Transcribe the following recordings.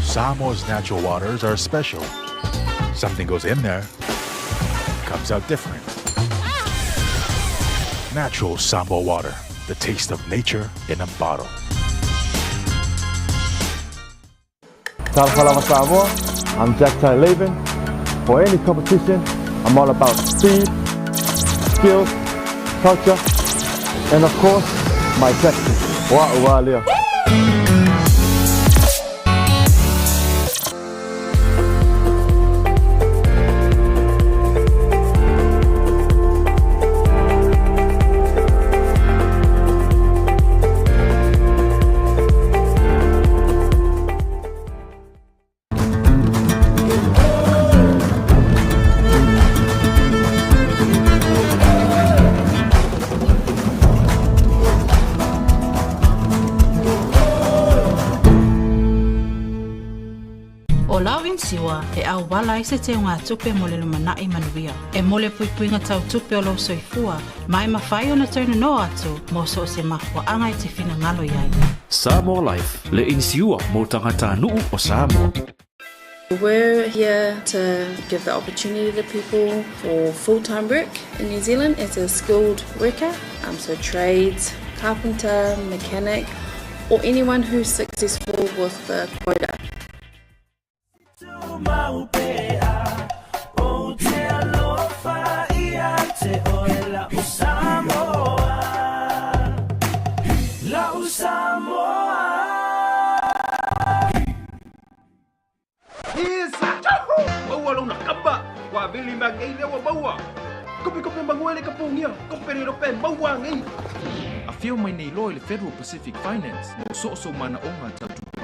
Samoa's natural waters are special. Something goes in there, comes out different. Natural Samoa water, the taste of nature in a bottle. Talofa lava Samoa, I'm Jack Laiben. For any competition, I'm all about speed, skills, culture, and of course, my tactics. Wa ua lea. ʻO lau inisiua e ʻauwala ai se teugatupe mo le lumanai manuia. E mo le puipuiga tau tupe o lou soifua, ma e mafai ona toe nonoa atu mo so o se mafuaaga e te finagalo i ai. Samoa Life, le inisiua mo tagatanuu o Samoa. We're here to give the opportunity to people for full-time work in New Zealand as a skilled worker, so trades, carpenter, mechanic, or anyone who's successful with the quota. Maua lona kapa, wa vili ma ngei le wa maua. Kope kope manguele ka pongia, kope re rope maua ngei. Afio mai nei loa i le Federal Pacific Finance mo soosoo manaoga tau tupe.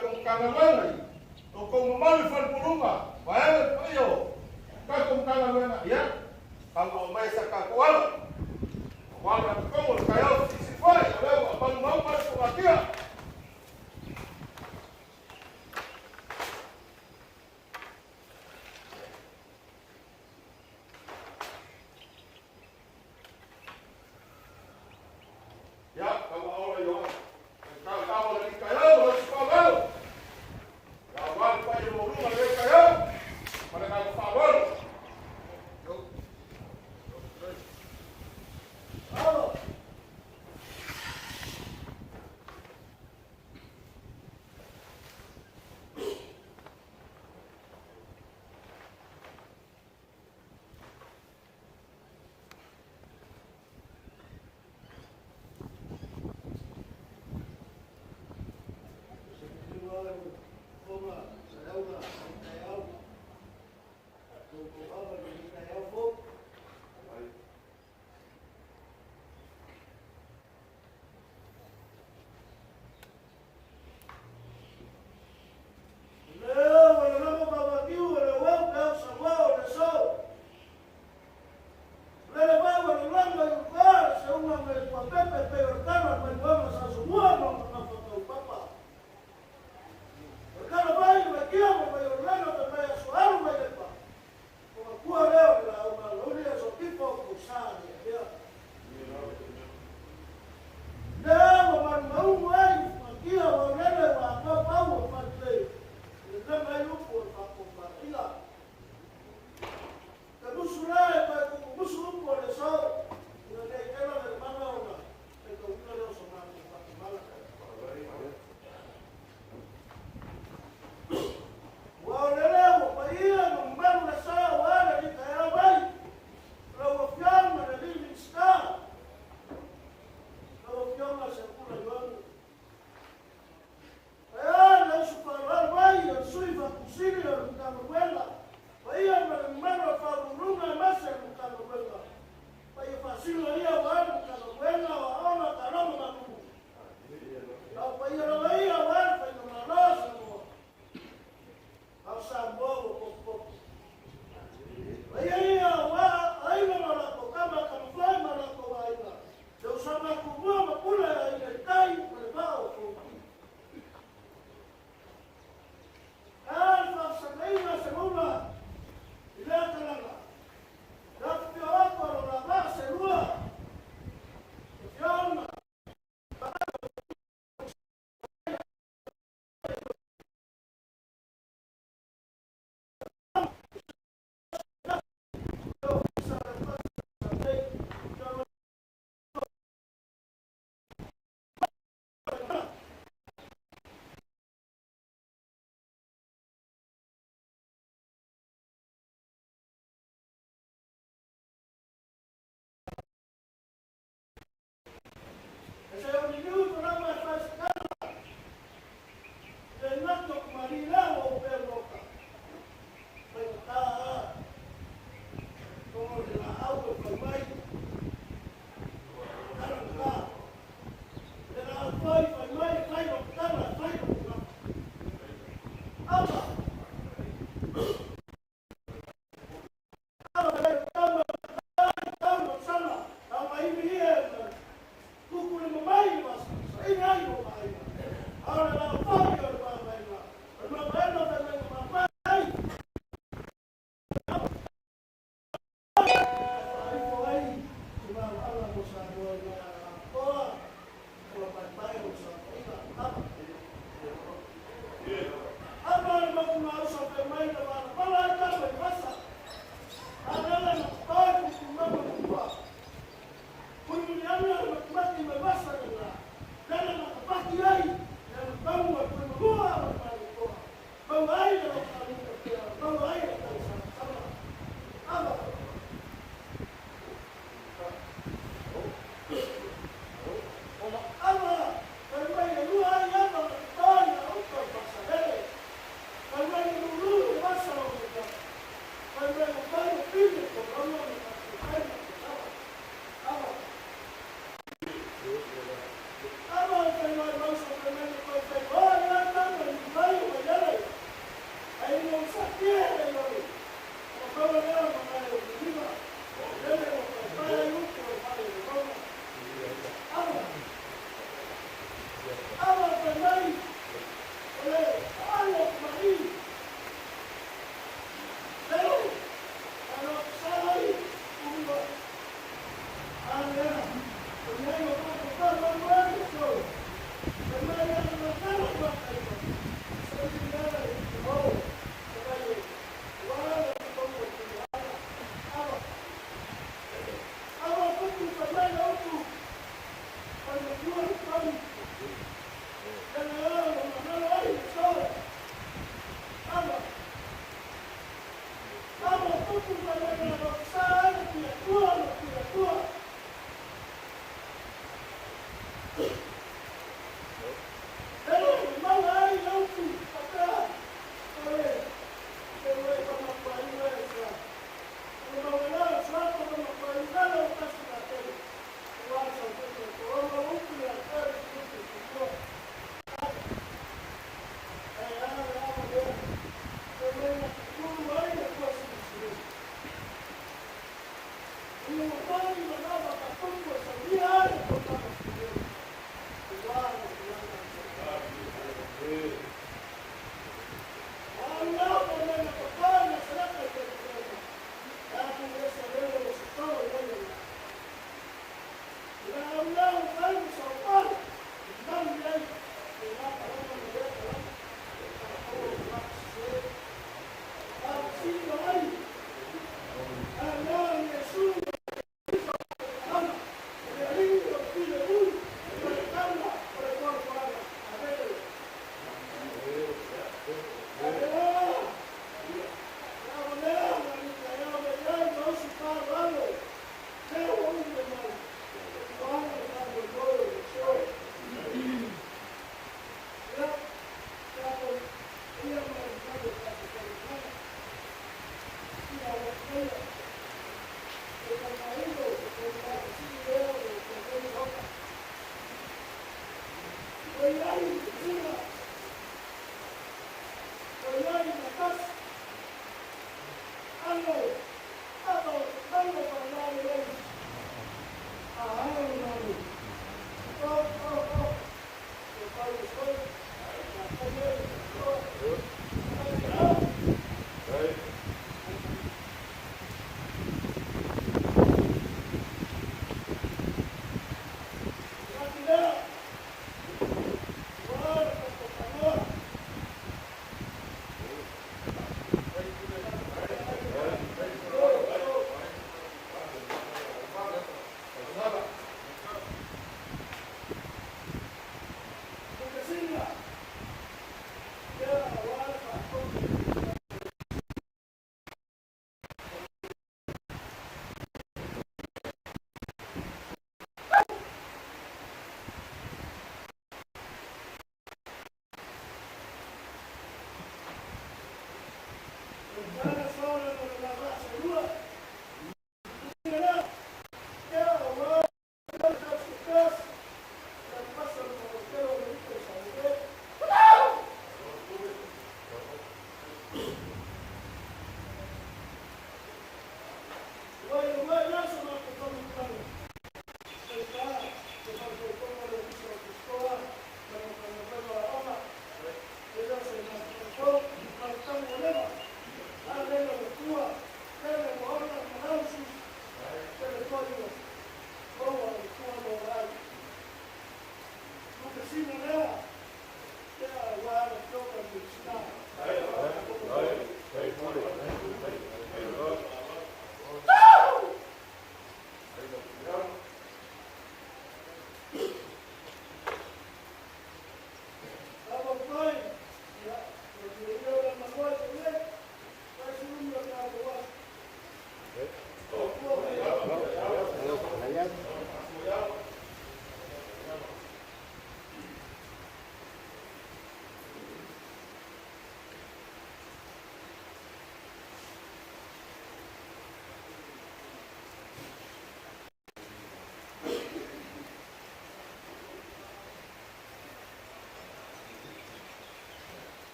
Tatou Matagaluega i outou mamalu i falepuluga, vaega le paia o tatou Matagaluega, ia, tau mai sa tatou alo. Aua le amatoga o le taeao silisili foi, o lea ua malumau ma le fogatia. Ia, tau aola i oa. Tau tau le taeao, le faaaloalo. Ia, aua le paia maualuga o lenei taeao, ma le agaga faaaloalo.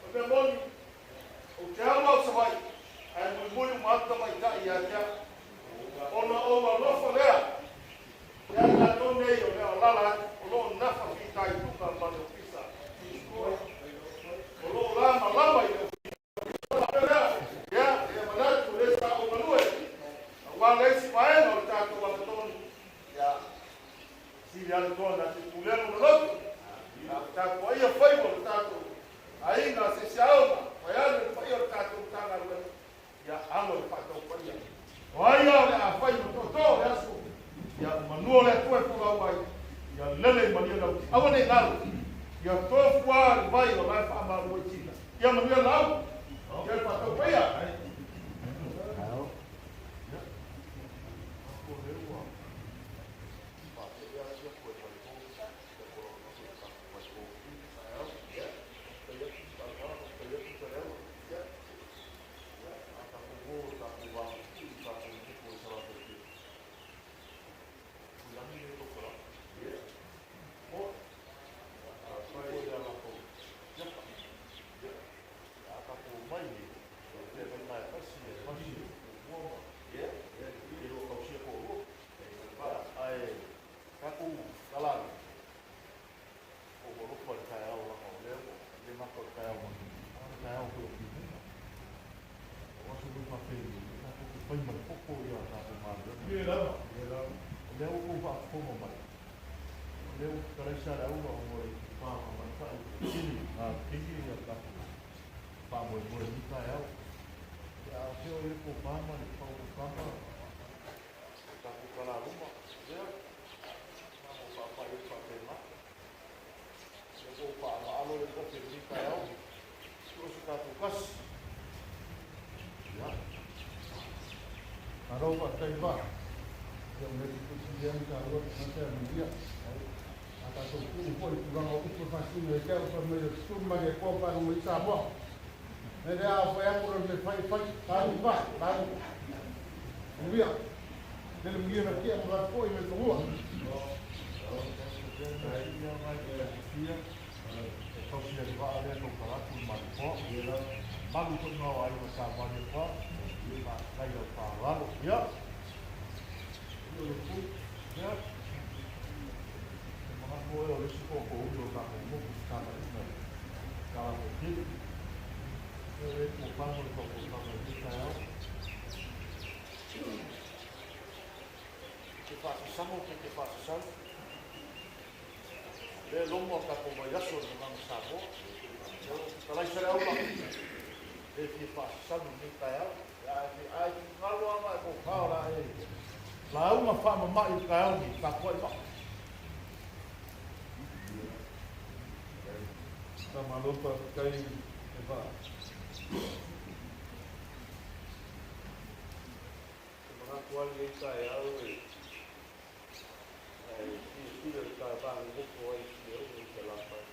O le mea moni, ou te alu au i Savaii, ae mulimuli uma atu tamaitai ia te au. Ona ou alofa lea ia i latou nei o le a alaala atu, o lo o nafa fitaituga ma le Ofisa O lo o lamalama i le Ofisa. Ona faapea lea, ia, ia manatu o lea sa ou galue, aua le isi vaega o le tatou agatonu, ia, sili lava le toa na te pulea lona loto, a o tapuaia faiva o le tatou aiga a se isi aoga, vaeane le paia o le tatou Matagaluega, ia alo i le faataupaia. O ai lava o le a fai ma tootoo o le aso, ia manua o le Atua e folau ai, ia lele i malia lau ti. Aua ne i galo, ia tofu lava le vai o la e faamalu ai tila. Ia manuia le lauga, ia le faataupaia. Ia, a tatou o i tatou wā i tatou motu o Satupaitea. Pui lagi le tou kala. Ia. O. Ia, a fai o ia latou. Ia. Ia. A tatou mai i te mai mai pasi e pasi e mua ma. Ia. Ia, e lua tausia ko lua. Ia, ae tatou kalalo. O ua lofa le taeao laga o lea ua le mata o le taeao mai. A o le taeao foi o Pimuga. O aso foi faapeni, e tatou te fai ma le poto ia tatou galuega. Ia lava, ia lava. O lea ua tou faafofoga mai. O lea ua fetalai Saleaula ona o le itupa tamaitai ua tele ngā tele ia tatou faamoemoe i lenei taeao. Ia a o fea o i ai le tofa ma le faautautaga o tatou talaluma, ia, na o faapai atu faapena. Ia ua ou faamaalo le ofe i lenei taeao, so o se tatou tasi. Ia. Malo faafetai vaa. Ia o mea pito sili lava ona taua le tagata e manuia. A tatou tuu foi i le tulaga o upu e faasino ia te au fai mai o le sulu mai le Atua faalogo i Samoa. Mea lea a fai atu le mea fai e fai. Tali vaa, tali. Manuia. Lele manuia na tia ma foi me tonua. Te whaasasamo pe te whaasasau. Lea lomo a tatou vaiaso i le Gagana Samoa. Ia o fetalai Saleaula, le fia faasasau i lenei taeao. Ia ae fe ae finagalo lava e tofa o le a e lauga faamama'i i le taeao nei, tapuai maa. Faamalo faafetai e vaa. Te manatu ai lenei taeao e ae silasila i le ta vagogofo ai i Siumu i Salafai.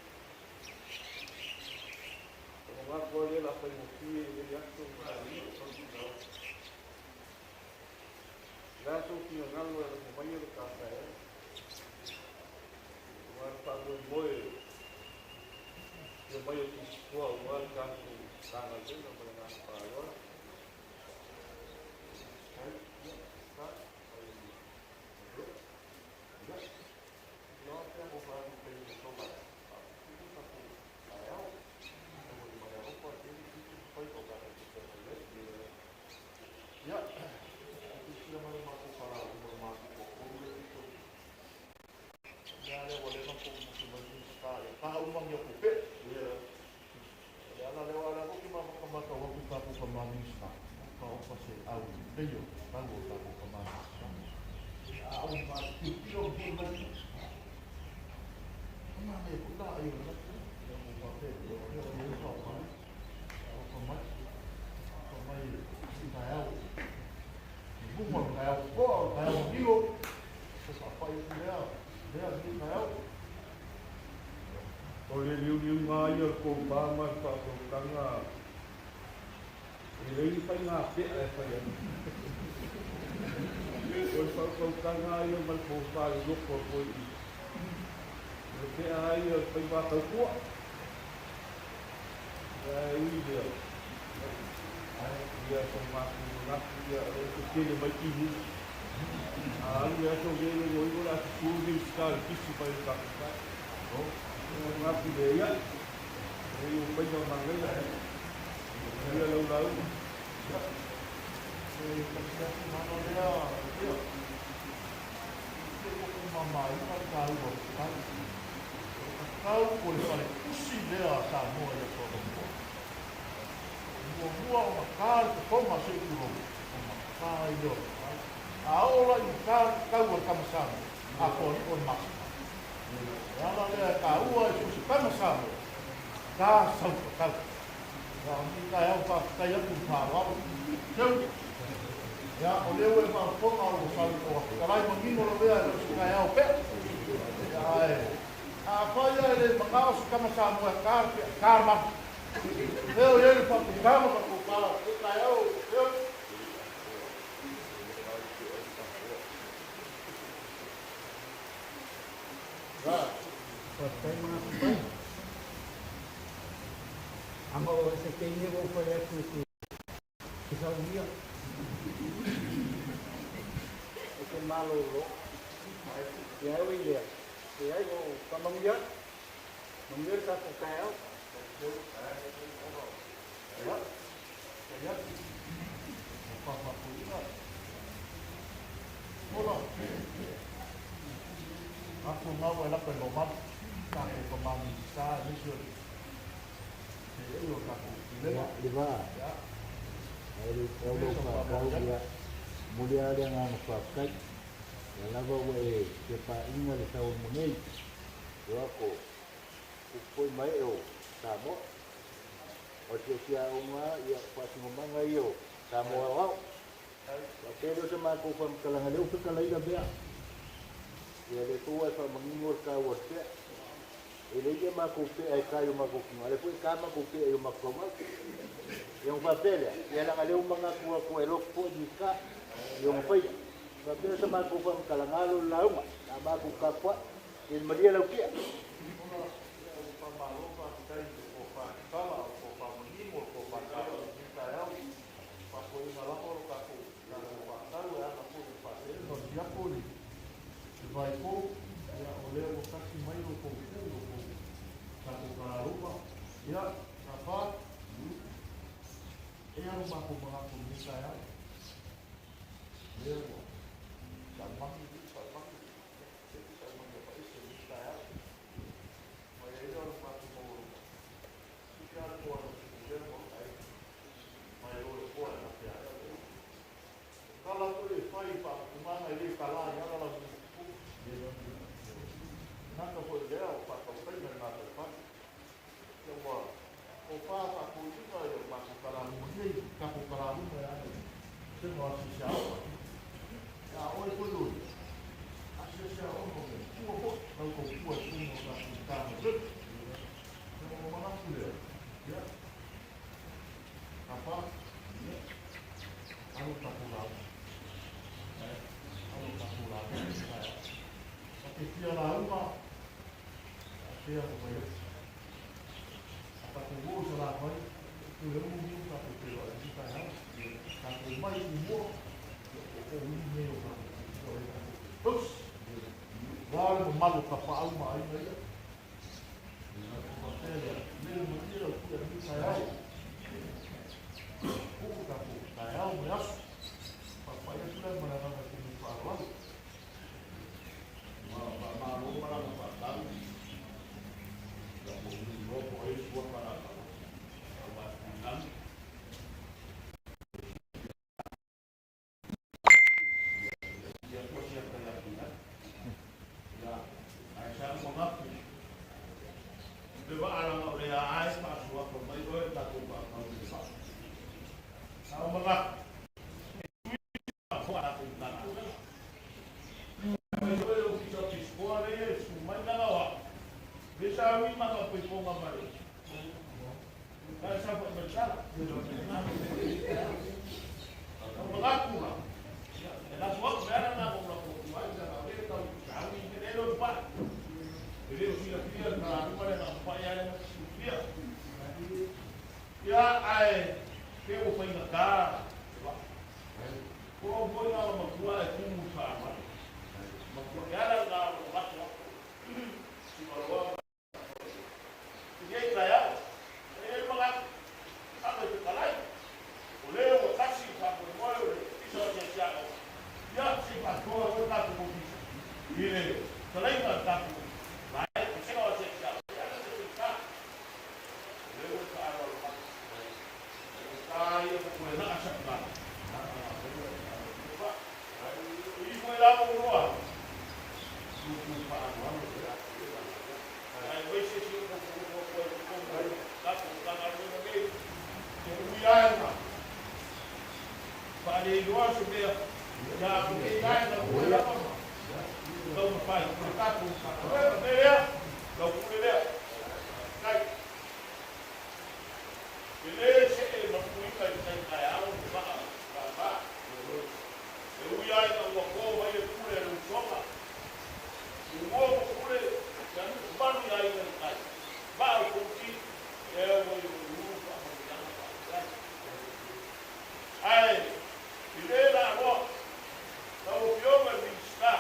Te manatu ai lea o le a faigofie i lenei aso ma Le a sou finagalo e lafo maia le ta taeao. Aua le faamoemoe ia mai o Tisitoa aua le tatou Matagaluega ma le agaga faaaloalo. O le ala lea o ala hoki ma whakamatau atu tatou tama Minista ka opa se au i lei o tau o tatou tama Minista. A au ma tilotilo o foi mai ona le ko la ai o la ia mo pa pe o le o le fa pa o fa mai fa mai i ta au i luma o ta au ko o ta au kilo o fa pa i lea lea ni ta au. O le liuliuga lava ia o le tofa ma le faautautaga e leai ni faiga pea e fai ai. O le faautautaga lava ia ma le tofa i loko o toeaiina. O le pea lava ia o le faiva tautua. Ia e ui lea, ai ia so matou manatu ia o lea e tele mai timu. A alu le aso le le o le aso fulu ni sika le kisi mai le tatou tai. Ia manatu lea ia, e i o faiga manaia e. Ia lau lauga. Ia. E tasi atu mana lea, ia. E koko mamaina le taua o le tatau. O le tatau o le faletusi lea a Samoa i aso alofa. O muamua ona ta le totoga se i tulou, ona ta ai lea o le tatau. A oo la ina ta le tatau a le tama Samoa, atoa liʻo le masina. O le ala lea e taua ai so o se tama Samoa, ta sau tatau. Ia, o lenei taeao faafetai atu i le faaaloalo. Seu, ia, o lea ua e faafofoga ua sau ua fetalai manino lavea e le o se taeao pea. Ia, ae, afai lava e le manao se tama Samoa e ta le pea, ta le malu. Lea o i ai le faaputaga ma le tofa o lenei taeao, Seu. Faafetai ma gafa mai. Ama o se teine ua ou fai atu e te saunia. E te malolo. Ia e ui lea. Leai ua ou faamanuia atu. Manuia le tatou taeao. Ia, fai atu. O faamapuiga. Ola. Aku ngau e lapa i lomanu. Tatou tama Minisita aemaise o le seei o tatou Pulega. Ia, le va, ae le tatau lou faatau, ia, momoli lava le agaga faafetai. Ia lava ua e tepaina le sauamu nei, ua ko upu foi ma ee o Samoa. O le siasiaoga, ia, o faasinomaga ia o Samoa aoao. Faapea lea o se matou faamatalaga lea ua fetalai lavea. Ia lea foi ua e faamanino le taua o le pea. E leai ni a matou pea e ta i o matou tino, a o lea foi e ta matou pea i o matou taumau. Ia ona faapea lea, ia leaga lea ua manatu atu e lotu foi Minisita i ona faia. Faapea lea o se matou faamatalaga alo i le lauga, a matou tapuai, ia malie lau tia. Ona ua faamalo faafetai i le tofa tatala, o le tofa manino, o le tofa tala i lenei taeao. Faafoeina lava lo tatou tatou faatau e ala foi i le faaseenga o le siapo i le vaifou, ia o lea ua tasi mai lo tou puu lo tou tatou talaluma, ia Tapa, e alu matou manatu i lenei taeao, lea ua salmagi salmagi salmagi a faese i lenei taeao, mai ai lea o le matou maualuga, sili lava le toala o se pulega ma aiga. Mai o e koa e mate ai au. O tala foi e fai i faaputugaga e le tala ai ala lau tupu. Naka foi lea o faatautaina i gataifale. Ia ua tofa faatoeaina ia o matou talaluma nei, tatou talaluma e ala i sega o asiasiaoga. Ia a oe foi oe, asiasiaoga o le Atua foi, lau tautua i totonu o tatou Matagaluega. Ia ona manatu lea, ia, Papa, ia, alo tatou lauga. Alo tatou lauga i le taeao. Ta te fia lauga, a pea ko mai atu. A tatou oo i Salafai, toe 6 niu tatou feiloai i le taeao. Tatou mai i mua, ia o o i nei o tatou o e tatou te tausi. Ua le mamalu o tapaau ma aiga ia. Faapea lea, lele malie lau tia i lenei taeao. Uu tatou taeao ma le aso. Faapai atu lea ma le agaga e te faaaloalo. Ua faamalo ma lana faatau. Ia po o iloa po o ai le suafa o le a Ia kosi ata ia ki ai. Ia, ae sa u manatu, le vaalanga o le a e faasuafa mai oe tatou faatau i le vaa. Sa u manatu, e tui tatou Matagaluega. Mai oe le Ofisa o Pisikoa lea e susu mai lana o au. Le sa ui maka poipoga ma le Kai sa foi mai sala. O manatu la, e laso atu me ana nā ko la ko ai sa le tau saui me le lo pa. E le o silafia le talaluma le na pa ia le silafia. I le talaiga a tatou vae, vasega o se sa, e ala se fita. Le ua faaaloalo mai. Ta ia ko koe naa sa ka. I koe la o roa. Tu tu faaaloalo. Ai wei se si ko ko ko ko ko ko tatou Matagaluega nei, te ui aega. Faaleiloa se mea, ia aku nei aega ua lava ma taumafai o le tatou Matagaluega. Mea lea, lau pule lea. Kai. E lē se'e mapuiga i tai taeao le vaa pāpā. E ui ai ina ua kō mai le pule a le usoga. Ua mo pule ia nu'u malu i aiga i tai. Vaa o Fonoti, e au ai o le ulu faamanuiaga faafetai. Ae i lē laaloa lau Afioga i le Minisita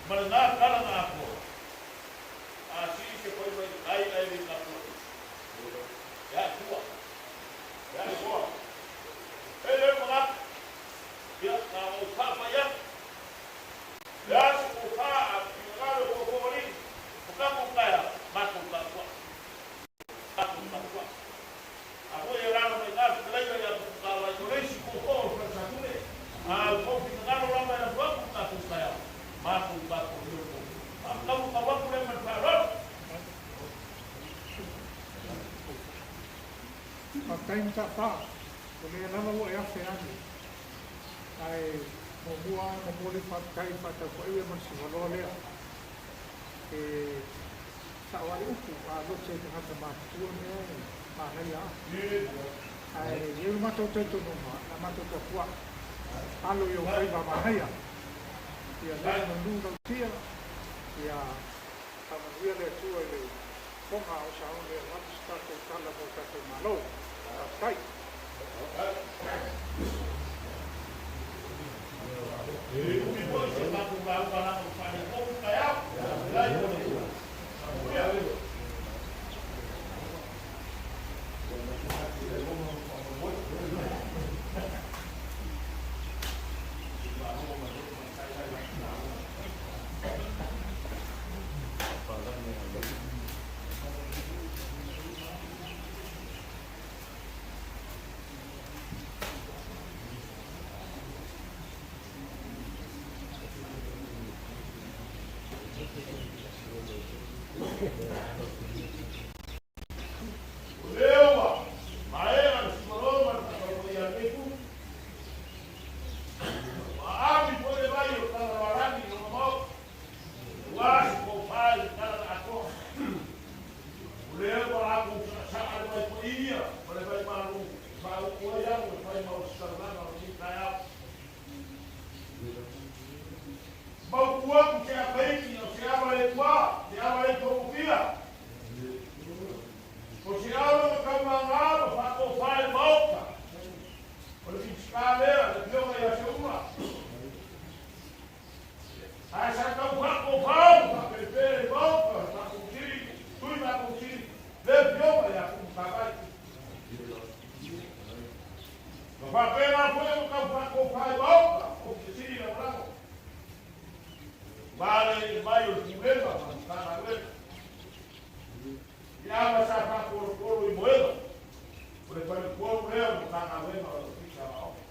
ma lenā tala na atoa, a sii se faiva i tai ae le tapuai. E atua. E atoa. E le manatu, ia, na ou faapai atu. Le a se tofa a finagalo e foafoa alii, o tatou taeao, matou tapuai. Matou tapuai. A foi e alaala mai ina le fetalaiga ia Tuputawai, o le isi tootoo o le Falesatule, a outou finagalo lava e alu atu le tatou taeao, matou tapuai o le tootoo. Faamatau atu lea ma le faaaloalo. Faafetai Mata'afa, o lea lava ua e afe ane, ae muamua lava ona momoli le faafetai i le faatautaia ma le sivaloa lea. E sao lava le upu, a lote e tagata matutua mea e manaia lava. Ae i ai lo matou talitonuga, o le a matou tapuai, alo i ou faiva manaia, ia lea manu lautia, ia faamanuia le Atua i le fofoga o Saole aua se tatou tala mo le tatou Malo. Faafetai. E le umi foi si a tatou lauga leaga ua faaletonu taeao. Faafetai mo le manuia. O lea ua maea le sivaloa ma le faatautai ia Kefu, ua aami foi le vai o le Tagaloaalagi i lona maota, aua se tofa i le tala na atoa. O lea ua latou saasaa le vai paia ma le vai malu e faauu ai au e fai ma o se saunoaga o lenei taeao. Mautu atu se ataiti o se ava le tua, se ava le togofia. O se ava na taumāgā ma faatofa i le Maota. O le Minisita lea, le Afioga ia Seuga. Ae sa tau faatofa ma faapelepele i le Maota, le tatou sili, tui tatou sili, le Afioga ia Tumatavai. Na faapena foi ona tau faatofa i Maota, Ofisa Sili Lagolago. Vale i le mai o le Pulega ma le Matagaluega. I ava sa faakolokolo i Moega, o le faletolu lea o le Matagaluega o le Ofisa o Aoga.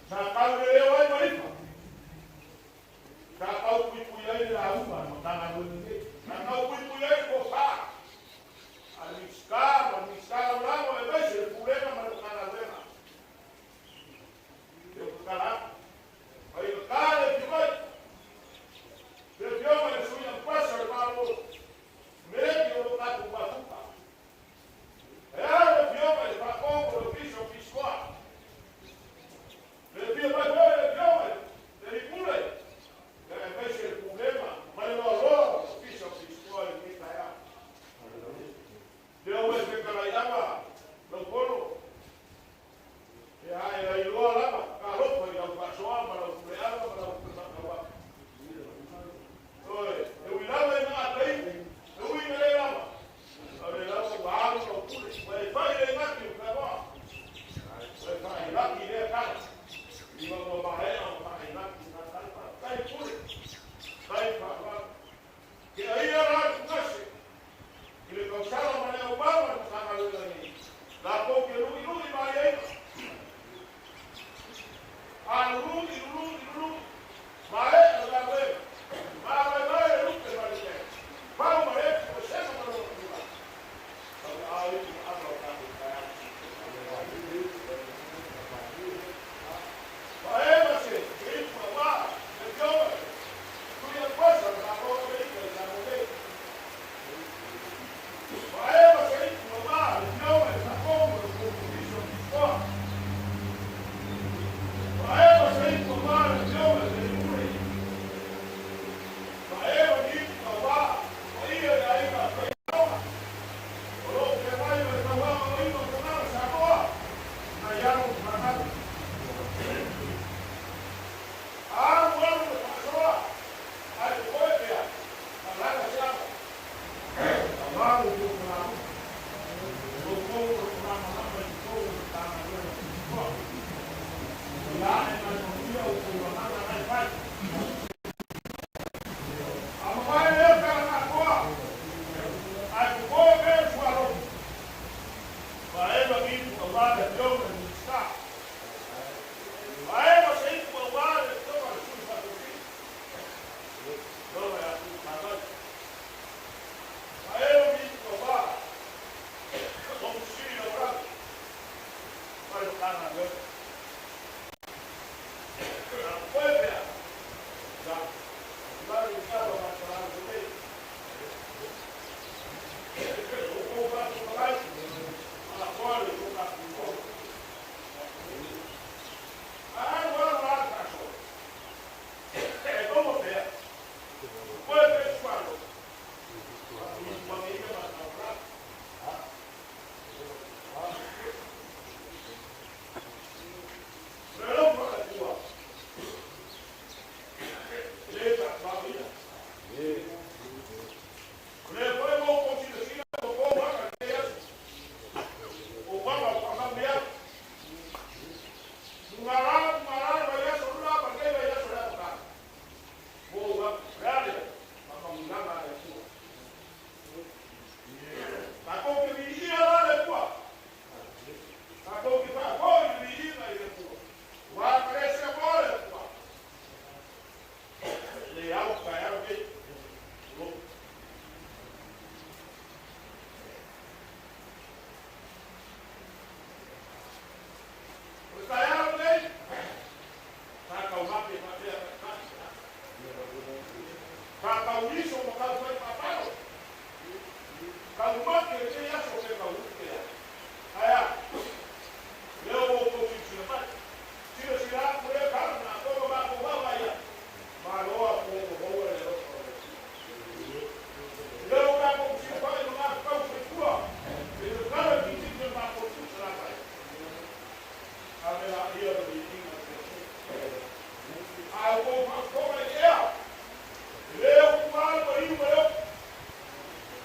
Sa tau leleo ai Malifa. Sa tau puipui ai le lauga a le Matagaluega nei. Sa tau puipui ai le tofa a le Minisita ma le Minisita Lagolago aemaise le Pulega ma le Matagaluega. Lea ua tatala atu. Faigata le afio mai. Le afioga i le Sui Ambassador o le Malo, Meleki o lo tatou mafuta. E a le afioga i le Faatogo o le Ofisa o Pisikoa. Le afio mai foi le afioga A mavae lea tala na atoa, ae popoe pea le sualoto. Vaeva ni ipu aua le Afioga i le Minisita. Vaeva se ipu aua le Afioga i le Sui Faatosina, Afioga ia Tuisamau. Vaeva ni ipu aua Ofisa Sili Lagolago mai Matagaluega. A popoe pea, ia, atu le tala o Faasalalo nei. O lea foi ua outou silasila ua to maka i lenei aso, o uaga o faamanuiaga. Mugala, mugala le vaiaso lula ma lenei vaiaso le amataga. Mo uaga, o le a lea? Faamanuiaga a le Atua. Tatou te viia la le Atua. Tatou te faafoi le viiga i le Atua. Ua agalese mo le Atua. E le ao taeao nei. Tulou. O le taeao lenei, sa taumate faapea taitai. Sa tauiso ma taufai faapalo. Taumate lenei aso pe taunuu pea. Ae a? Lea ua outou silasila mai. Silasila atu lea tala na atoa ma matou vaavaai atu. Malo a po ua maua le alofa o le Atua. Lea ua tatou tilofai ma matou tau soifua i le tatalo i tipitipi o le matou itu Salafai. Ave laia le viiga i le Atua. A outou faafofoga i le ea, e le utuā le maliu ma le ofi,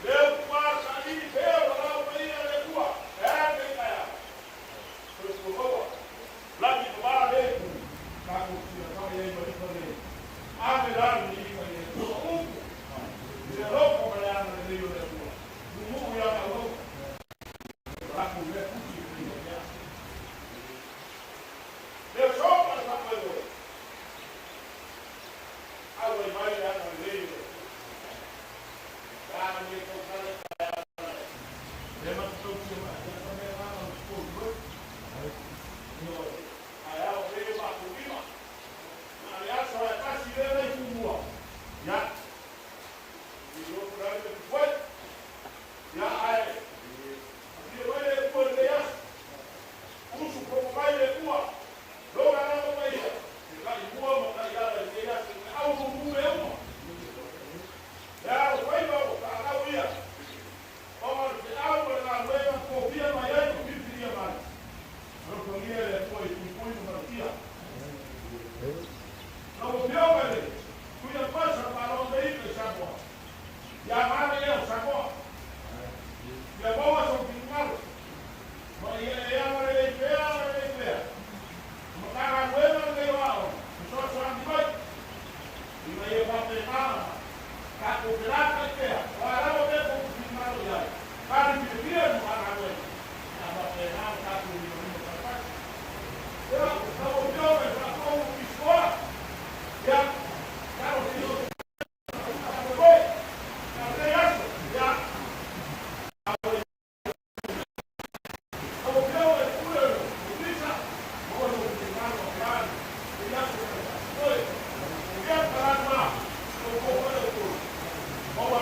e le utuā le saili pea o lalao mai ia le Atua, e a lenei taeao? Soifua maua, lagi mama le tatou tilafai ai ma ifa le ave la le viiga i le Atua ma upu i le alofa ma le agalelei o le Atua, mumuu ia maumauga, latou lea tusi i le mea. Le aso ma le faamoemoe, auai mai le agalelei o le Atua. Le a lenei tausaga i taeao nei. Le matatautia mai, ia ka mea nana o te koi. Ioe, ae ao nei o matou lima. Na o le aso lava e tasi lea nai tumua. Ia, i loto le ale tuai. Ia, ae, afio mai le Atua i lenei aso. Usu popo mai le Atua, lona agaga paia, e taimua ma taiala i lenei aso i te au mumu mea uma. Le alofaiva o fanau ia, ona o le feau ma le galuega tofia mai ai ma filifilia mai. Alofagia e le Atua i puipui ma malutia. Lau Afioga i le Tuilaposa o le Malo o Amerika i Samoa, ia male ea o Samoa, ia maua sou finagalo, ma ia e agalelei pea, agalelei pea, i Matagaluega lenei o Aoga, fesoasoani mai, ina ia faapena ona tatou felataai pea, o a lava mea tou te finagalo i ai, tali fiafia le Matagaluega, pe a faapena ona tatou limalima faatasi. Ia, lau Afioga i le Faatonu o Pisoa, ia, talosia o te faamoemoe, a o lenei aso, ia, Lau Afioga i le Pule o le Ofisa, maua lou finagalo aua lenei aso ma le faamoemoe. Ia, Malama, outou foi outou, maua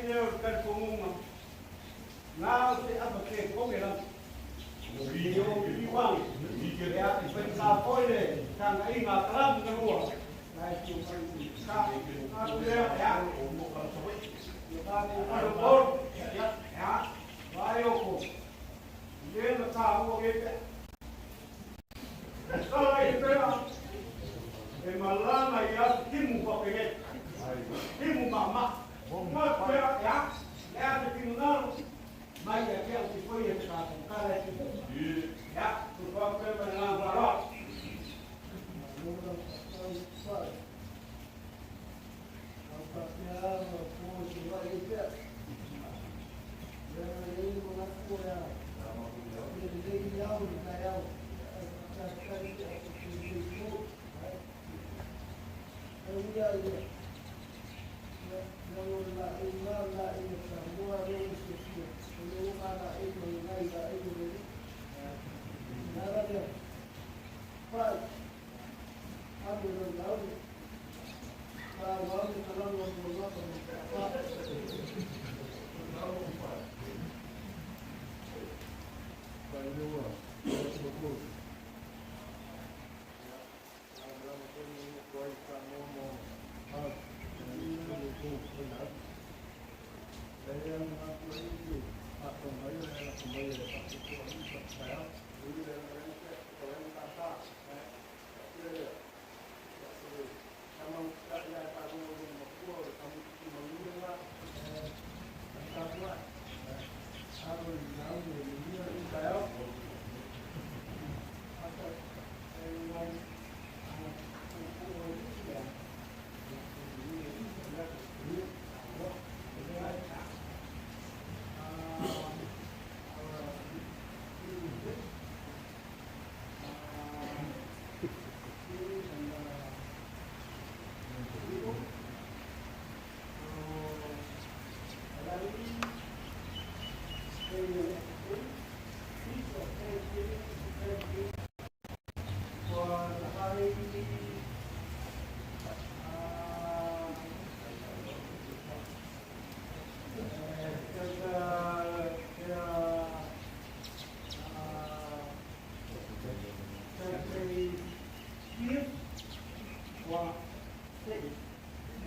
lea o le talitonuga na o se ava ke koge lava. I o liliu ane, ia, e faigata foi le tagaiga a kalamu na lua, la e fia mai Minisita. Atu lea, ia, ia tatou malomolu, ia, vaai oko, le na taua nei pea. Tala i pea, e malaga i aso timu faapenei, timu maamaa. Atu lea, ia, le a te finagalo, mai ia te au te foia te tatou tala e timu. Ia, soifua pea ma le agaga faaaloalo.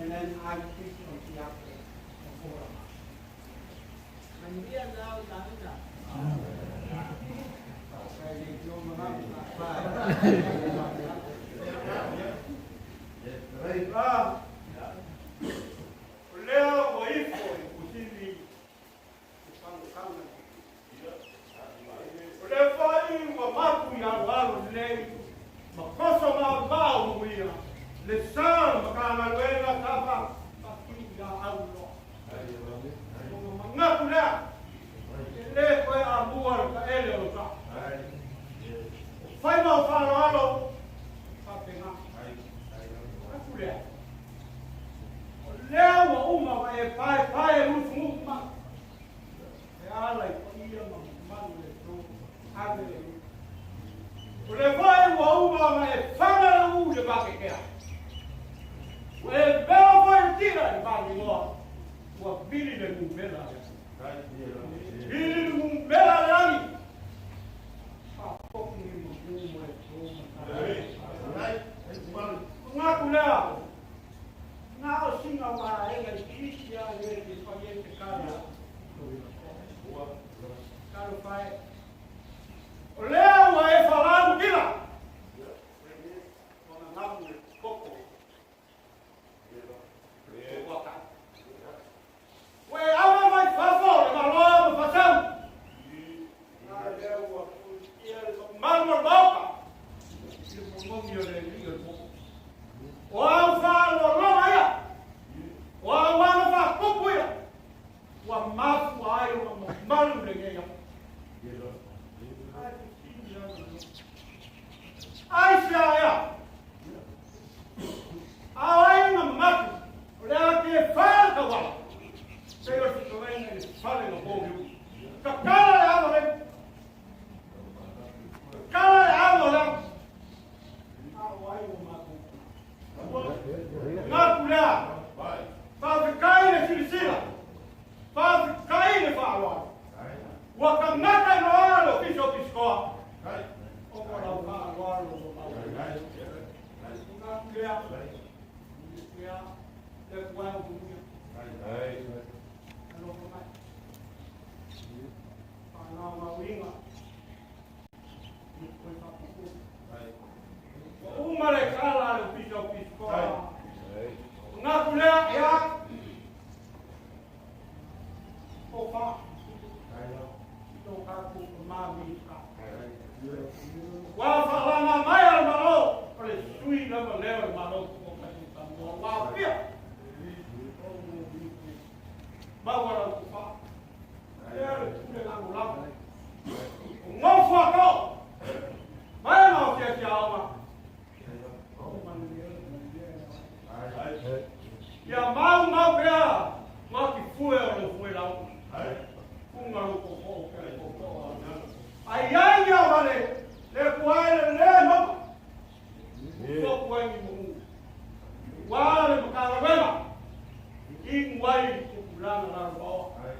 And then I preach on the after for Lea ua ifo i kusili i pagukana. O le foi ua mapu i aloalo lelei ma koso maomao manuia le sa o le Matagaluega sa faatu ia auloa. Ona manatu lea, e le toe amua le taele o lou sa. O faiva o faaaloalo faapena. Manatu lea, o lea ua uma ona e paepae lufunuu mai e ala i paia ma mamalu o le atunuu ave le nuu. O lea foi ua uma ona e faga le ū i le makekea. Ua e velo foi le tila i le vanigoa, ua vili le numera a le Atua. Vili le numera a le lagi. Faafofoga i manu ma le po ma taeao. Manatu lea, na o sina vaega itiiti lava lea e fia fai ai se tala. Talofa e. O lea ua e falau tila. Ua gagamu le koko. Ua Ua e ave mai fafo le Malo ma fasau. A lea ua tuuitia le mamalu o le Maota i le momogi o le alii o le motu. O au faaaloaloga ia, o au aga faatupu ia, ua mafua ai ona mamalu lenei aso. pea. Ia, le kuai o manuia. Alofa mai. Whanau i koe whakuku. Ua uma le kala a le Ofisa o Pisikoa. Ngā kulea, ia. O wha. Tō kākou ka mami ka. Ua whaalanga mai a le malo, o le sui lava lea o le malo o ka ka mua. Ua pia. Maua lau kufa. Lea le pule ngā lava. O ngō kau. Mai ngā o tia tia aoga. Ia mau mau pea ngā ki fue o lo fue lau. Funga lo koko o ke koko. Ai ai ia wale, le kuai le le no. Ko kuai ni mu. Wa le makala wema. I ngwai kukulanga la ro.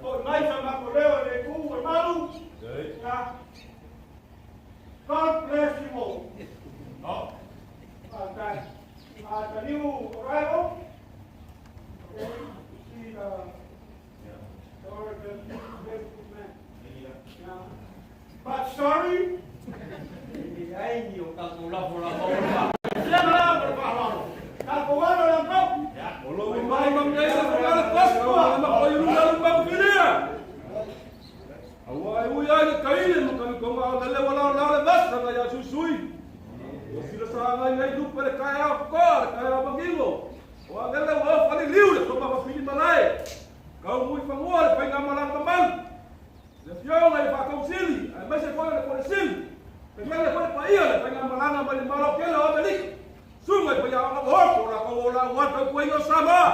O mai sa makoleo le ku o malu. Ya. God bless you all. No. Okay. The new arrival. Okay. You see the the very good man. Yeah. But sorry. Ai ni o ka ko la la la. Le la la la la. Ka ko wa la ko. O lo mai ma mea sa ko le Pasqua, ma ko ilu la lumba filia. Aua e ui ai le kaile mo kami konga o lele wala o le masa nga ya susui. O sila sa ngai ngai lupe le kai au ko le kai au mangingo. O a lele wa fali liu le toma wa fili malae. Kau mui fangua le painga malang mamal. Le fionga i whakausili, ai mai se koe le kore sili. Pe mele koe pa ia le painga malanga mai le malo kele o Amerika. Sunga i paia o hoko la ko o la wata koe i o Samoa.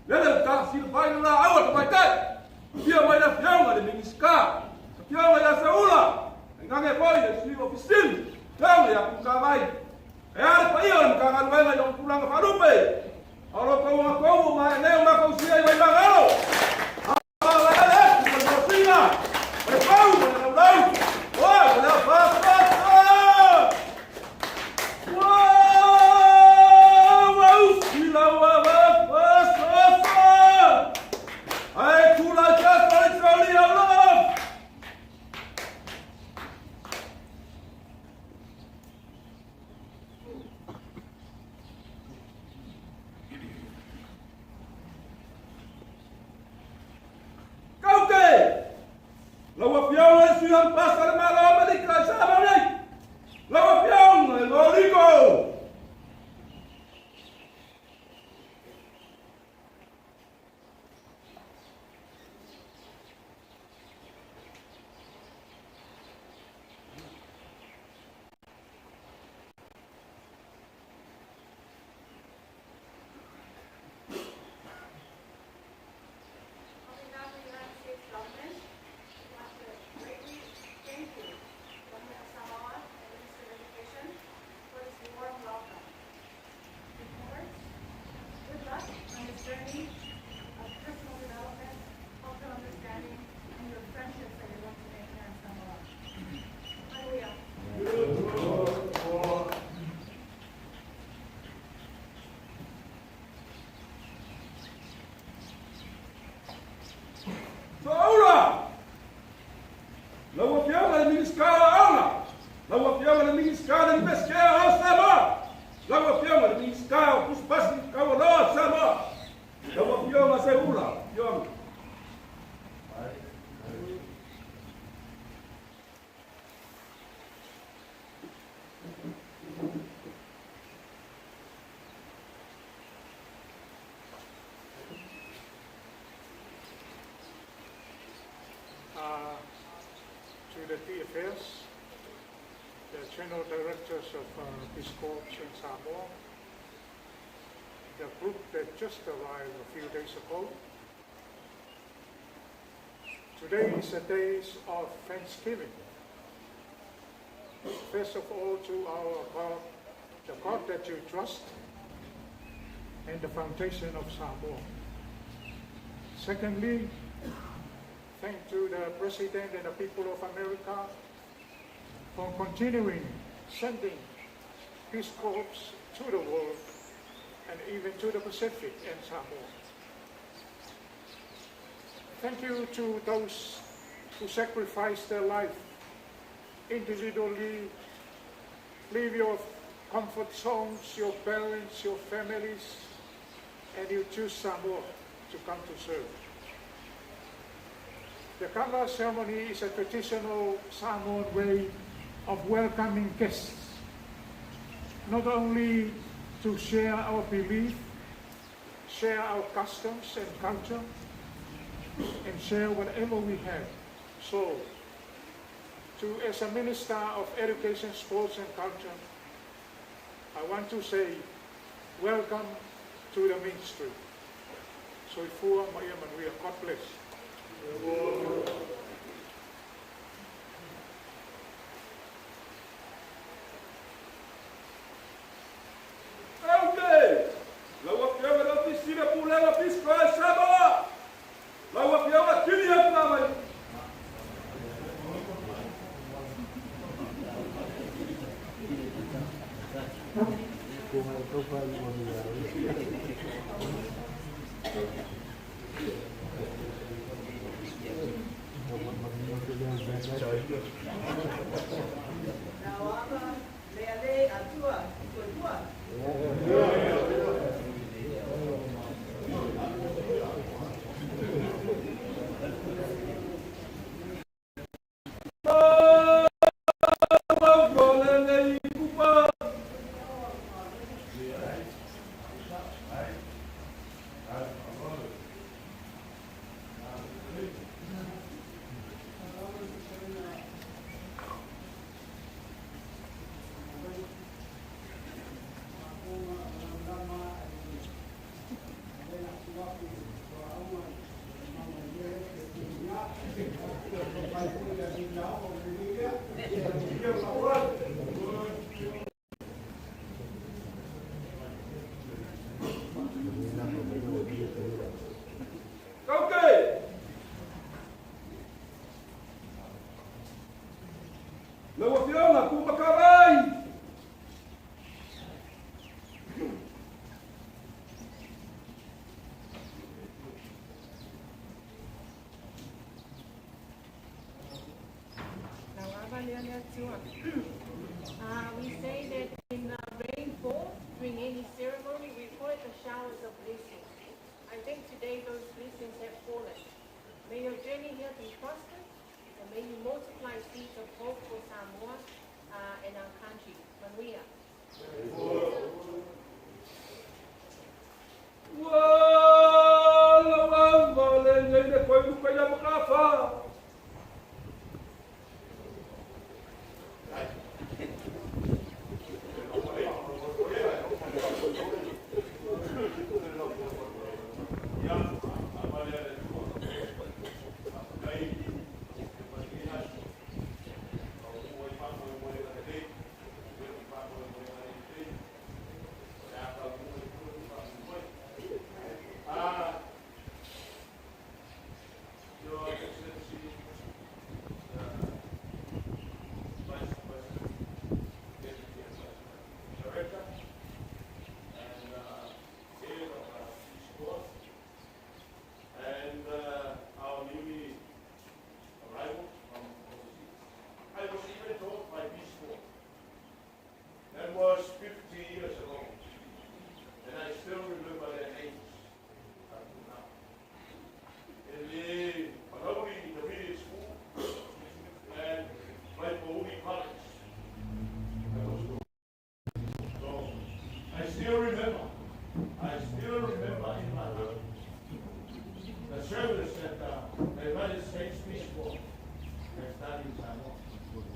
Lele ka sila pai la awa te mai tai. Fia mai la fionga le mingiska. Fionga ia Saula. Ngange koe le sui ofisili. Fionga ia kuka mai. E ale pa ia le mkanga i o kulanga wharupe. Alo kau ngā kau ma leo ma kau sia i wai mangalo. Ala ele, ku ka sina. O pau ma lau lau. O, o le fa fa fa. Wa wa sila wa wa fa fa fa. Ai kula cha sa le troli ala. Kaute! Lau afioga le sui pasa le malo Amerika i Samoa nei. Lau afioga le Loliko. On behalf of the United States government, we want to greatly thank you, Government of Samoa and Ministry of Education, for this warm welcome. Newcomers, good luck on this journey of personal development, cultural understanding, and your friendships that you're going to make here in Samoa. Hallelujah. Saula! Lau afioga le Minisita o Aoga. Lau afioga le Minisita o le Pesqueira o Samoa. Lau afioga le Minisita o Tusipasi Kaualoa Samoa. Lau afioga Seula, afioga. To the DFS, the General Directors of Peace Corps in Samoa, the group that just arrived a few days ago. Today is a day of thanksgiving. First of all, to our God, the God that you trust, and the foundation of Samoa. Secondly, thank to the President and the people of America for continuing sending Peace Corps to the world even to the Pacific and Samoa. Thank you to those who sacrificed their life individually, leave your comfort zones, your parents, your families, and you choose Samoa to come to serve. The kava ceremony is a traditional Samoan way of welcoming guests, not only to share our belief, share our customs and culture, and share whatever we have. So, as a Minister of Education, Sports and Culture, I want to say, welcome to the ministry. Soifua Maia Manuia. God bless. Okay. Lau Afioga i le Ofisa Sili o Pulega o Peace Corps Samoa. Lau Afioga Tili Atu. Okay. Lau Afioga Kumakavai. We say that in rainfall, during any ceremony, we call it the showers of blessings. I think today those blessings have fallen. May your journey here be prosperous, and may you multiply seeds of hope for Samoa and our country. Manuia. Ua lava le nei le koe luka ia makafa. Your Excellency, the Vice President, Deputy and Vice Director, and head of Peace Corps, and our newly arrival from overseas. I was even taught by Peace Corps. That was 50 years ago, and I still remember their names up to now. In the Palauli Intermediate School and Waipouli College. I was So I still remember in my heart the service that the United States Peace Corps has done in Samoa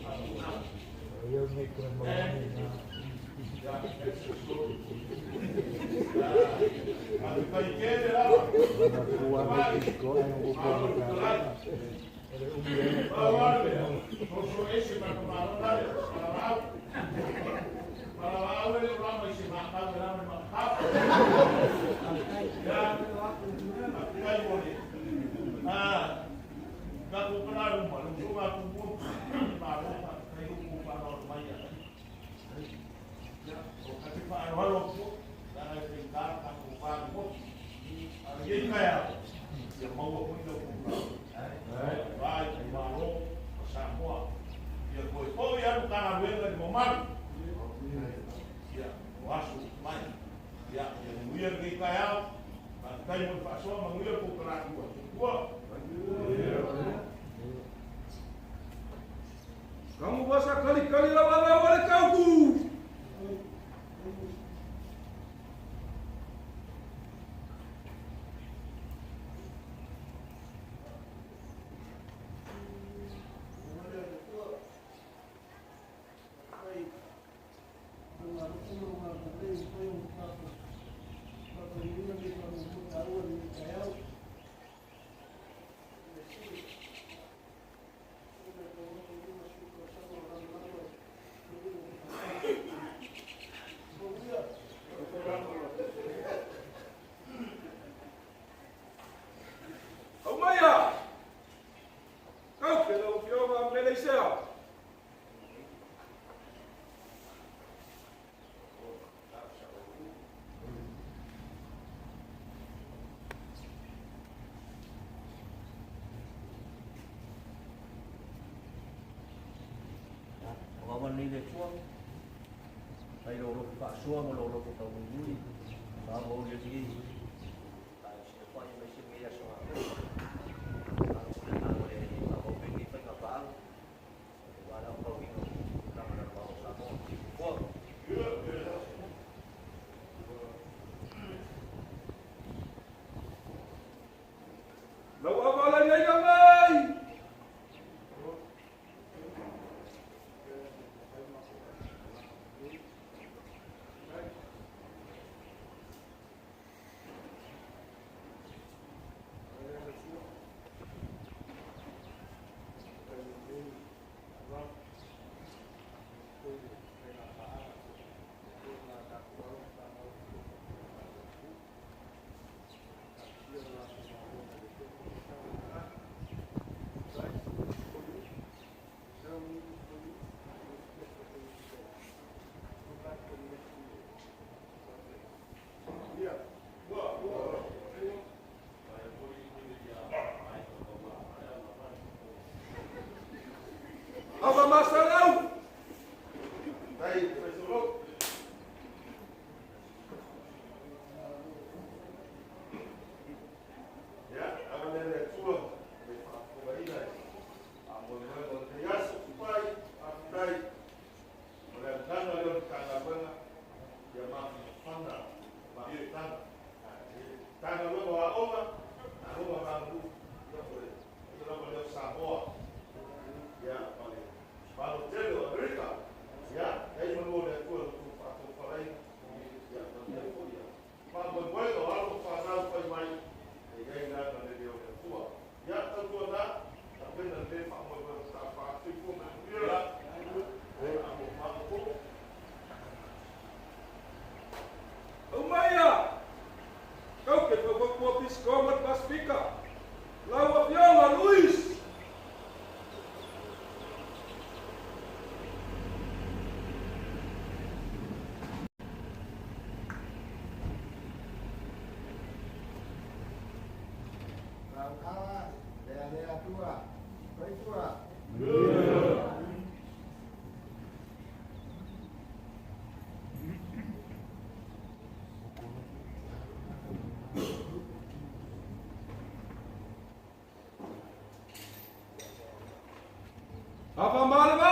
up to now. And yeah, that's the story. Manuia lenei taeao, faafetai mo le faasoa, manuia le polokalame. Soifua. Kamu basa kali kali la wala wala kauku. Aumaia. Kau ke lau fioga Meleisea. O awa nei le tua, tai lo lofu whaasua mo lo lofu tau mui, wha mo le li, tai se whai mai se mea so a o le a o pe ni whainga paanga, o wā lau pau inga, ranga na wā o Samoa. Kua. Lau avala nei ka mai. Ava masalau. Tai, faisolo. Ia, agalelei le Atua i le faafofogaina i faamoemoega o lenei aso. Tupai, faafetai o le amataga lea o le Matagaluega ia mafanafana maafutaga. Matagaluega o Aoga, Aoga ma Aganuu, ia o le paia lava lea o Samoa. Ia, ma le Malo tele o Amerika. Ia, ai manu o le Atua i le tou faatofalaiga. Ia, manuia foi ia faamoemoega o alo ma fanau fai mai, e i ai le agalelei o le Atua. Ia, tautuana, tapena lelei faamoemoega sa faasoifua ma le manuia. Ia, amo matou. Aumaia. Kau ke whakapua pisko ma Pasifika. Lau afioga Luis. Raukawa, lea lea tua, pai tua. Ava malava.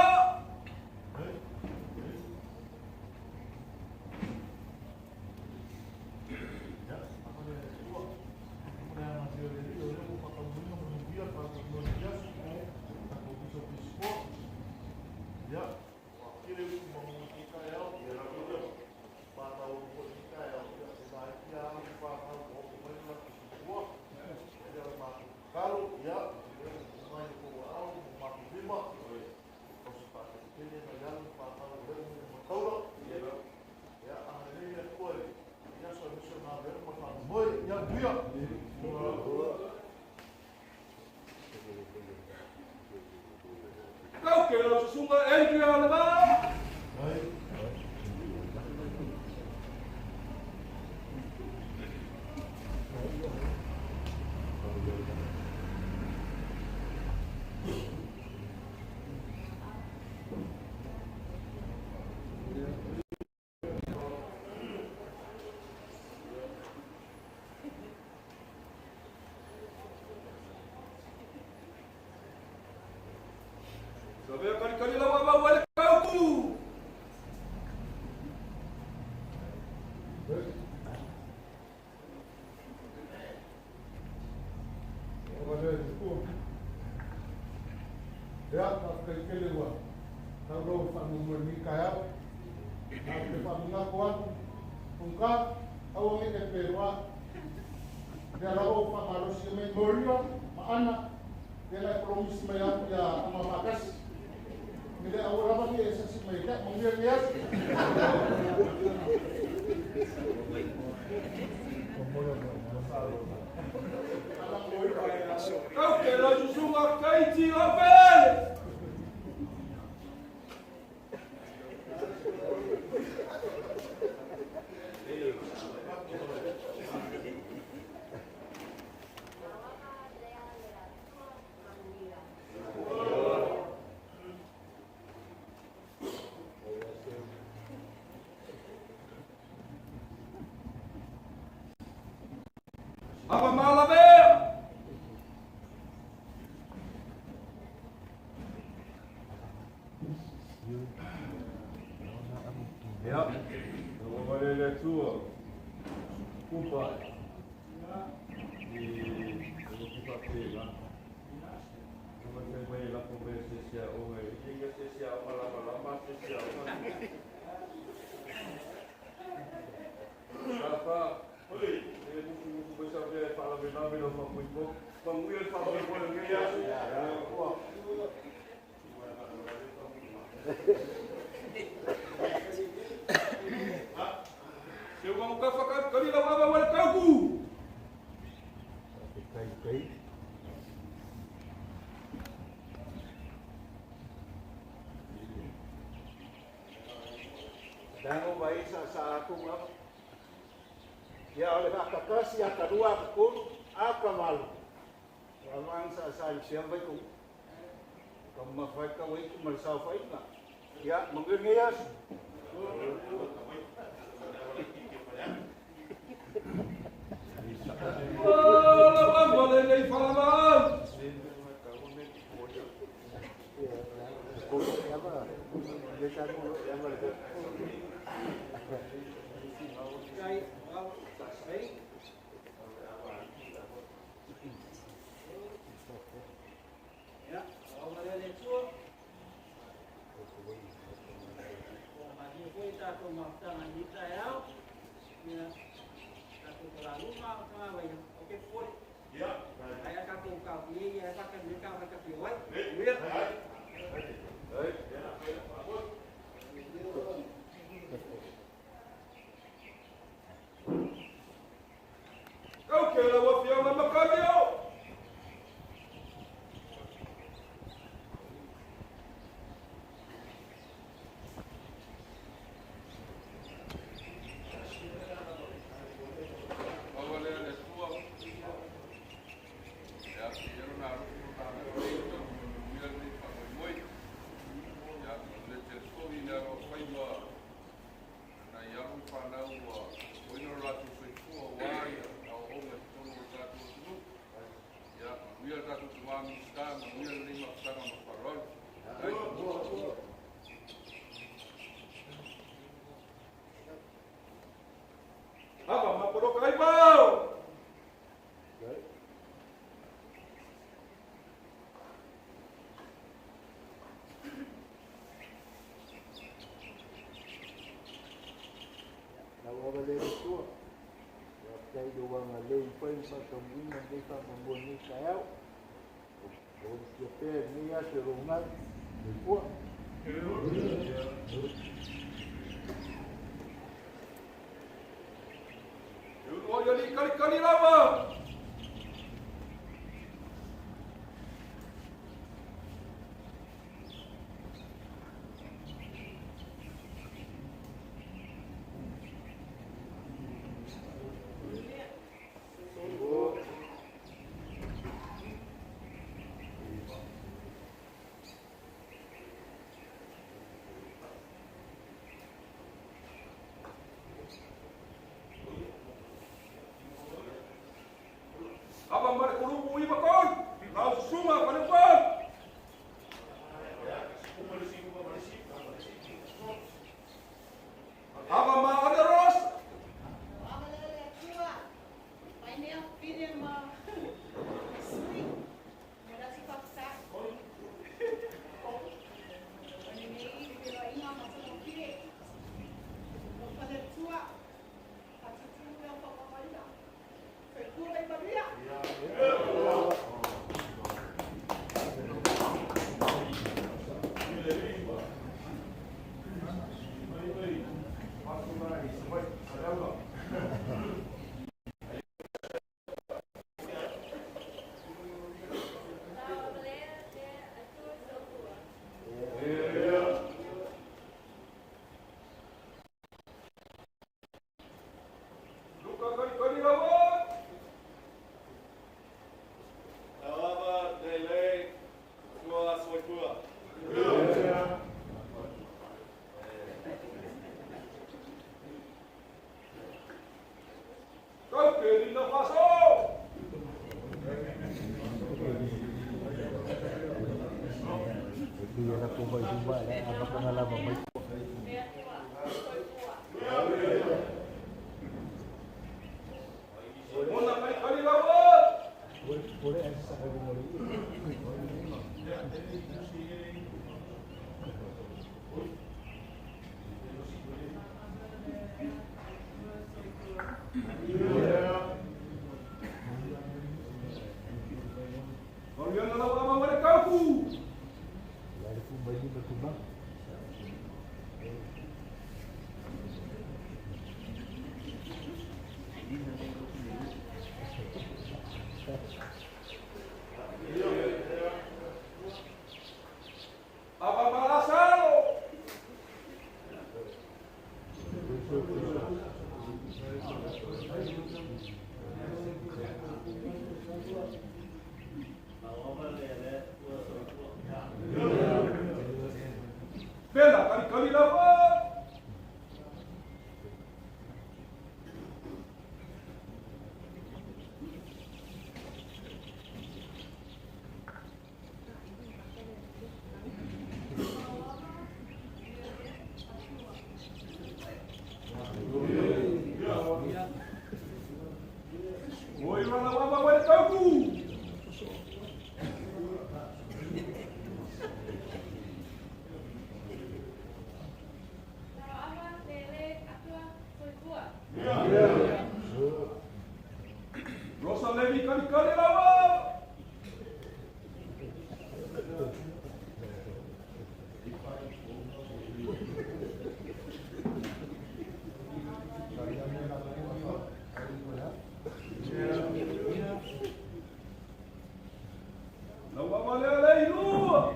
Kau ke lau susunga Andrea Leva. Lavea kalikali lau avau ai le kauku. Ia, faafetai ua tau faamuamua taeao. A te faamanatu atu, Funka, aua nei e peloa. Lea lava ua faamalosi mai Maria ma Ana, lea la e polomisi mai atu ia Amamakasi. Me le aua lava nei e sasi mai ka, manuia lenei aso. Kau ke la susuga kaiti o pele. Ava malavea. Ia, ua vale le Atua, kupa i le faapena. Ua mai mai lako mai se se aoga, i ia se se aoga lama lama se se aoga. Tapa, oi, e mufu mufu mai sa mea e faalavelave lau faamoemoe. Manuia le faamoemoe o lenei aso. Se ua mukafa kali lau avau ai le kauku. Kai kai. Dango mai sa sa aku ngap. Ia ole akakasi akalua akakolu akamalu. Ramang sa sa siam vai ku. Ka mafai ka wai ku mal sa fai na. Ia mangir ngeias. Ola vamba le nei falavau. Ya, o mare le tua. O mani foi ta ko mafutanga ni taeao. Ia, tatou talaluma o taga vai. O ke foi. Ia. Ai a tatou kau i ia ka ka me ka ka fi wai. Ia. Kau ke lau afioga makali o. Aua lea le Atua. Ia, ia lona alofa ma lona agalelei o tatou manuia lenei faamoemoe. Ia, o le telefoni le aloafaima nai alo ma fanau ua oina lo latou soifua auā ia aoaoga i totonu o le tatou atunuu. Ia, manuia le tatou tamā Minisita, manuia lenei mafutaga ma faaaloalo. Ai. Ava mapoloka ai pao. Lau ava le le tua. Ia tai le wanga le pai ma ka muina nei fa mo ni taeao. O te pe ni a se ronga. Le tua. O ia li kali kali lava. Ava mare kulupu i makon. Lau susuga fale pa. Burkina Faso. Mona kai kali lawa. Oriana lawa ama wale kauku. Apa malasalo. Bela kali kali lawa. Oi rana wama wale kauku. Rosa Levi kali kali lawa. Lawa wale ale ilua.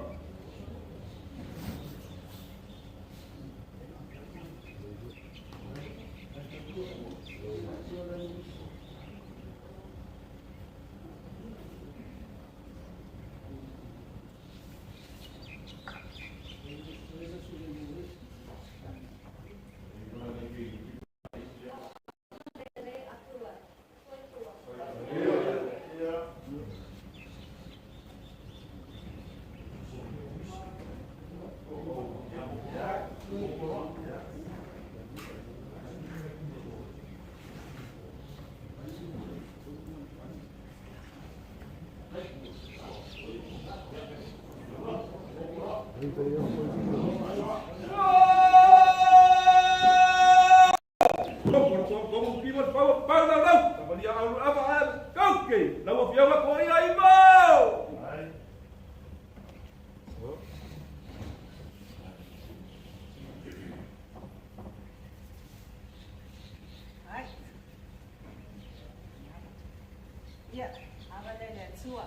Ia, ava le le Atua.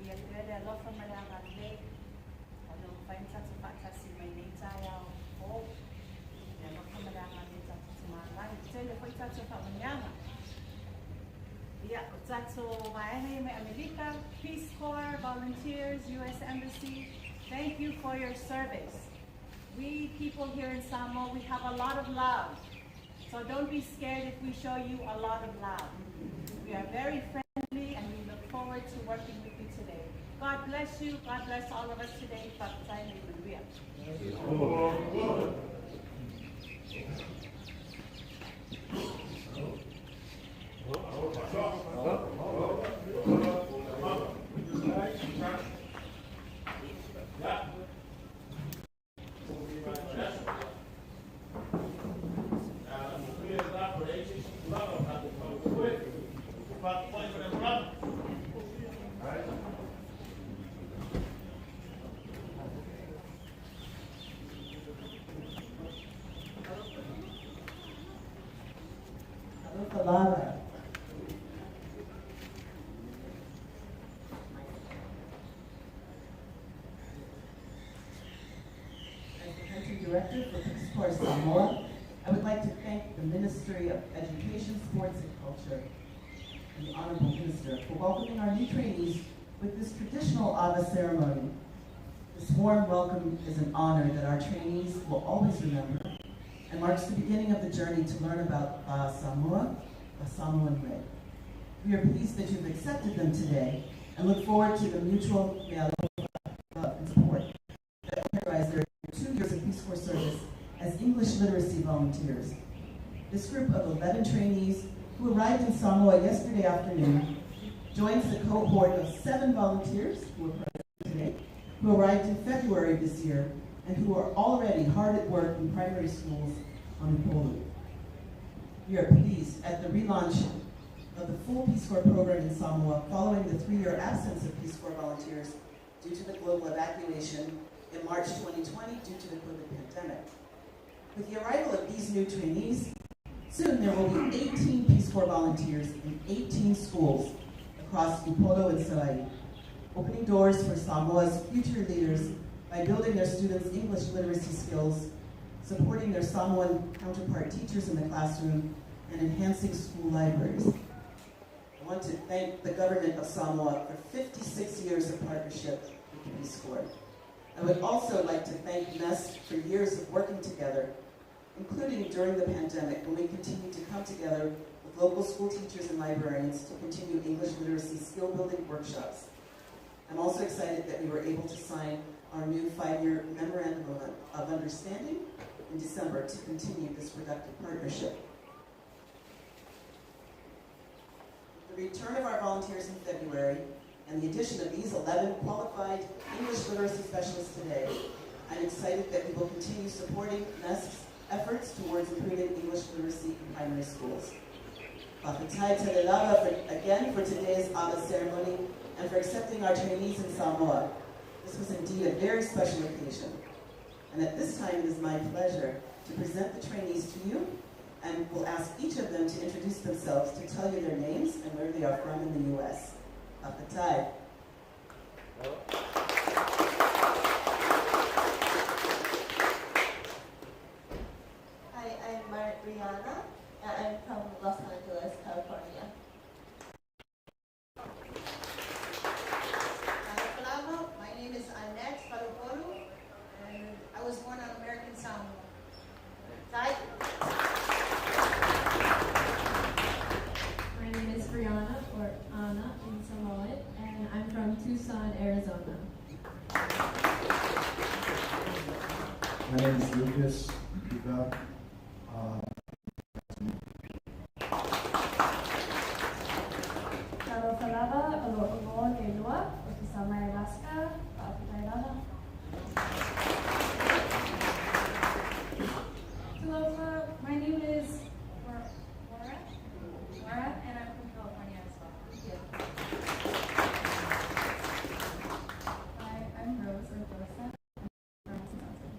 Ia le le alofa ma le agalelei. O le mafai ona tatou faatasi mai nei taeao fou. Le alofa ma le agalelei tatou tamalagi. Tele foi tatou faamanuiaga. Ia, o tatou vaega ia mai Amerika, Peace Corps, volunteers, US Embassy, thank you for your service. We people here in Samoa, we have a lot of love. So don't be scared if we show you a lot of love. We are very friendly and we look forward to working with you today. God bless you. God bless all of us today. Fa'afetai ma ia manuia. Lava. As the country director for Peace Corps Samoa, I would like to thank the Ministry of Education, Sports and Culture and the Honorable Minister for welcoming our new trainees with this traditional Ava ceremony. This warm welcome is an honor that our trainees will always remember and marks the beginning of the journey to learn about Samoa the Samoan way. We are pleased that you've accepted them today and look forward to the mutual love and support that will characterize their 2 years of Peace Corps service as English literacy volunteers. This group of 11 trainees who arrived in Samoa yesterday afternoon joins the cohort of 7 volunteers who are present today, who arrived in February this year and who are already hard at work in primary schools on Upolu. We are pleased at the relaunch of the full Peace Corps program in Samoa following the 3-year absence of Peace Corps volunteers due to the global evacuation in March 2020 due to the COVID pandemic. With the arrival of these new trainees, soon there will be 18 Peace Corps volunteers in 18 schools across Upolu and Savaii, opening doors for Samoa's future leaders by building their students' English literacy skills, supporting their Samoan counterpart teachers in the classroom, and enhancing school libraries. I want to thank the government of Samoa for 56 years of partnership with the Peace Corps. I would also like to thank MEST for years of working together, including during the pandemic when we continued to come together with local school teachers and librarians to continue English literacy skill-building workshops. I'm also excited that we were able to sign our new 5-year memorandum of understanding in December to continue this productive partnership. With the return of our volunteers in February and the addition of these 11 qualified English literacy specialists today, I'm excited that we will continue supporting MEST's efforts towards improving English literacy in primary schools. Fa'afetai tele lava again for today's Ava ceremony and for accepting our trainees in Samoa. This was indeed a very special occasion. And at this time, it is my pleasure to present the trainees to you, and we'll ask each of them to introduce themselves, to tell you their names and where they are from in the U.S. Fa'afetai. Hi, I'm Mariana, and I'm from Los Angeles, California. Talofa, my name is Annette Falopolu, and I was born on American Samoa. Tai. My name is Brianna, or Anna in Samoan, and I'm from Tucson, Arizona. My name is Lucas Iga. Talofa lava, o lo'u igoa o Leilua, o te mai Alaska, fa'afetai lava. Talofa, my name is Laura, and I'm from California as well. Thank you. Hi, I'm Rose or Rosa. I'm from Wisconsin.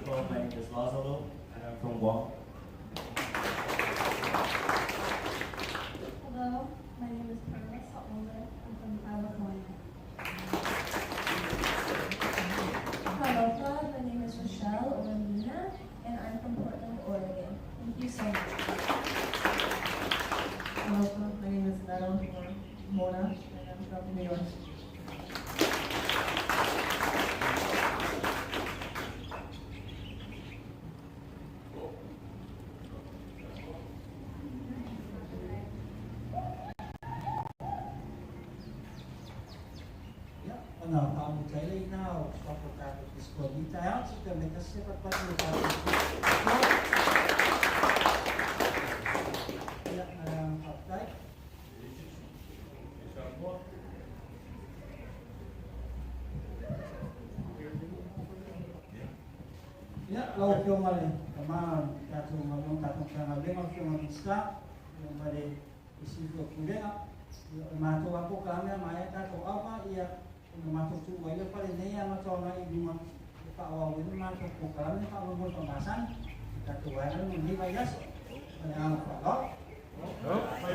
Hello, my name is Lazaro, and I'm from Guam. Hello, my name is Perla Saole. I'm from California. Talofa, my name is Rochelle or Nina, and I'm from Portland, Oregon. Thank you so much. Aloha, my name is Meadow or Mona, and I'm from New York. Ia, ona faamuta ai le ina o soafa o tatou Peace Corps i taeao, se te me tasi se patupatu o tatou Peace Corps. Ia, ma le agaga faafetai. Samoa. Ia, lau afioga le tamā tatou galuega tatou Matagaluega, afioga Minisita, ia ma le isi o pulega, ia o matou apo ka mea ma e tatou ava ia ona matou tuu ai le fale nei aga i luma e faaauauina matou polokalame faamoemoe faamasani tatou vaega mo lenei vaiaso. Ma le agaga faaaloalo. Fai